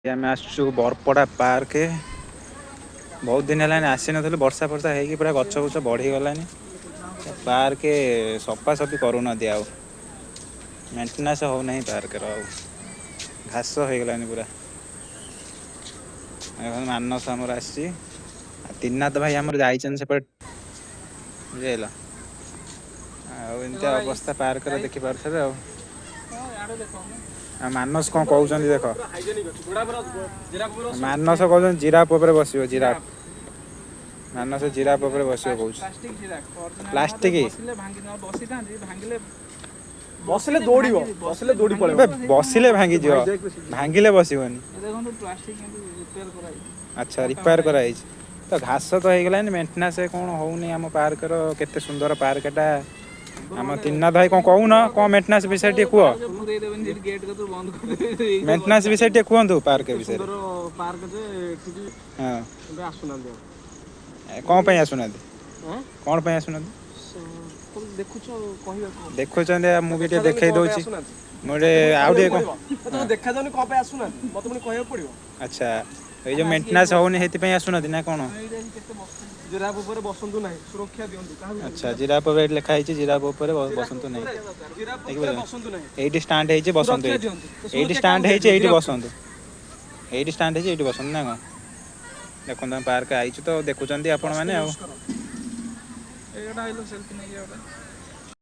ଆମେ ଆସିଛୁ ବରପଡ଼ା ପାର୍କ। ବହୁତ ଦିନ ହେଲାଣି ଆସିନଥିଲୁ। ବର୍ଷା ଫର୍ଷା ହେଇକି ପୁରା ଗଛ ଫଛ ବଢ଼ିଗଲାଣି। ପାର୍କ ସଫାସଫି କରୁନାହାନ୍ତି, ଆଉ ମେଣ୍ଟେନାନ୍ସ ହେଉନାହିଁ ପାର୍କର। ଆଉ ଘାସ ହେଇଗଲାଣି ପୁରା। এখন ମାନସ ଆମର ଆସିଛି ଆଉ ତିନିନାଥ ଭାଇ ଆମର ଯାଇଛନ୍ତି ସେପଟେ, ବୁଝିହେଲା? ଆଉ ଏମିତି ଅବସ୍ଥା ପାର୍କର ଦେଖିପାରୁଥିବେ। ଆଉ ଆଉ ମାନସ କ'ଣ କହୁଛନ୍ତି ଦେଖ। ମାନସ କହୁଛନ୍ତି ଜିରାଫ ଉପରେ ବସିବ। ଜିରାଫ, ମାନସ ଜିରାଫ ଉପରେ ବସିବ କହୁଛି। Plastic giraffe. ପ୍ଲାଷ୍ଟିକ? ବସିଲେ ଭାଙ୍ଗି ନ ବସିଥାନ୍ତି, ଭାଙ୍ଗିଲେ। ବସିଲେ ଦୌଡ଼ିବ, ବସିଲେ ଦୌଡ଼ି ପଳେଇବ। ଏବେ ବସିଲେ ଭାଙ୍ଗିଯିବ, ଭାଙ୍ଗିଲେ ବସିବନି। ଏ ଦେଖନ୍ତୁ, ପ୍ଲାଷ୍ଟିକ କିନ୍ତୁ ରିପେୟାର କରାଯାଇଛି। ଆଚ୍ଛା, ରିପେୟାର କରାଯାଇଛି ତ। ଘାସ ତ ହେଇଗଲାଣି, ମେଣ୍ଟେନାନ୍ସ କ'ଣ ହଉନି ଆମ ପାର୍କର। କେତେ ସୁନ୍ଦର ପାର୍କଟା। ଆମ ତିନିନାଥ ଭାଇ, କ'ଣ କହୁନ? କ'ଣ ମେଣ୍ଟେନାନ୍ସ ବିଷୟରେ ଟିକେ କୁହ। ପୁରେଇ ଦେବେନି ସେଠି, ଗେଟ୍ କତୁରୁ ବନ୍ଦ କରିଦେବେ। ମେଣ୍ଟେନାନ୍ସ ବିଷୟରେ ଟିକେ କୁହନ୍ତୁ, ପାର୍କ ବିଷୟରେ। ସୁନ୍ଦର ପାର୍କ ଯେ ଏଠିକି ଏବେ ଆସୁନାହାନ୍ତି ଆଉ। ଏ, କ'ଣ ପାଇଁ ଆସୁନାହାନ୍ତି? ଆଁ? କ'ଣ ପାଇଁ ଆସୁନାହାନ୍ତି? ତମେ ଦେଖୁଛ, କହିବାକୁ ଦେଖୁଛନ୍ତି ଆଉ ମୁଁ ବି ଟିକେ ଦେଖେଇ ଦଉଛି। ମୁଁ ଟିକେ ଆଉ ଟିକେ କ'ଣ ତମେ ଦେଖାଯାଉନି କଣ ପାଇଁ ଆସୁନାହାନ୍ତି, ମତେ ପୁଣି କହିବାକୁ ପଡିବ? ଆଚ୍ଛା, ଏଇ ଯୋଉ ମେଣ୍ଟେନାନ୍ସ ହଉନି, ସେଥିପାଇଁ ଆସୁନାହାନ୍ତି ନା କ'ଣ? କେତେ ବସୁଛନ୍ତି। ଜିରାଫ ଉପରେ ବସନ୍ତୁ ନାହିଁ, ସୁରକ୍ଷା ଦିଅନ୍ତୁ କାହାକୁ? ଆଚ୍ଛା, ଜିରାଫ ଉପରେ ଏଇଠି ଲେଖା ହେଇଛି, ଜିରାଫ ଉପରେ ବସନ୍ତୁ ନାହିଁ। ଜିରାଫ ଉପରେ ବସନ୍ତୁ ନାହିଁ। ଏଇଠି ଷ୍ଟାଣ୍ଡ ହେଇଛି, ବସନ୍ତୁ। ସୁରକ୍ଷା ଏଇଠି ଦିଅନ୍ତୁ। ତ ଏଇଠି ସୁରକ୍ଷା ଷ୍ଟାଣ୍ଡ କାହାକୁ ହେଇଛି, ଦିଅନ୍ତୁ? ଏଇଠି ଜିରାଫକୁ। ବସନ୍ତୁ। ଏଇଠି ଷ୍ଟାଣ୍ଡ ହେଇଛି, ଏଇଠି ବସନ୍ତୁ ନା କ'ଣ? ଦେଖନ୍ତୁ, ଆମେ ପାର୍କ ଆଇଛୁ ତ, ଦେଖୁଛନ୍ତି ଆପଣମାନେ ଆଉ। ଏଇଟା ଆଇଲ ସେଲ୍ଫି ନେଇକି ଗୋଟେ।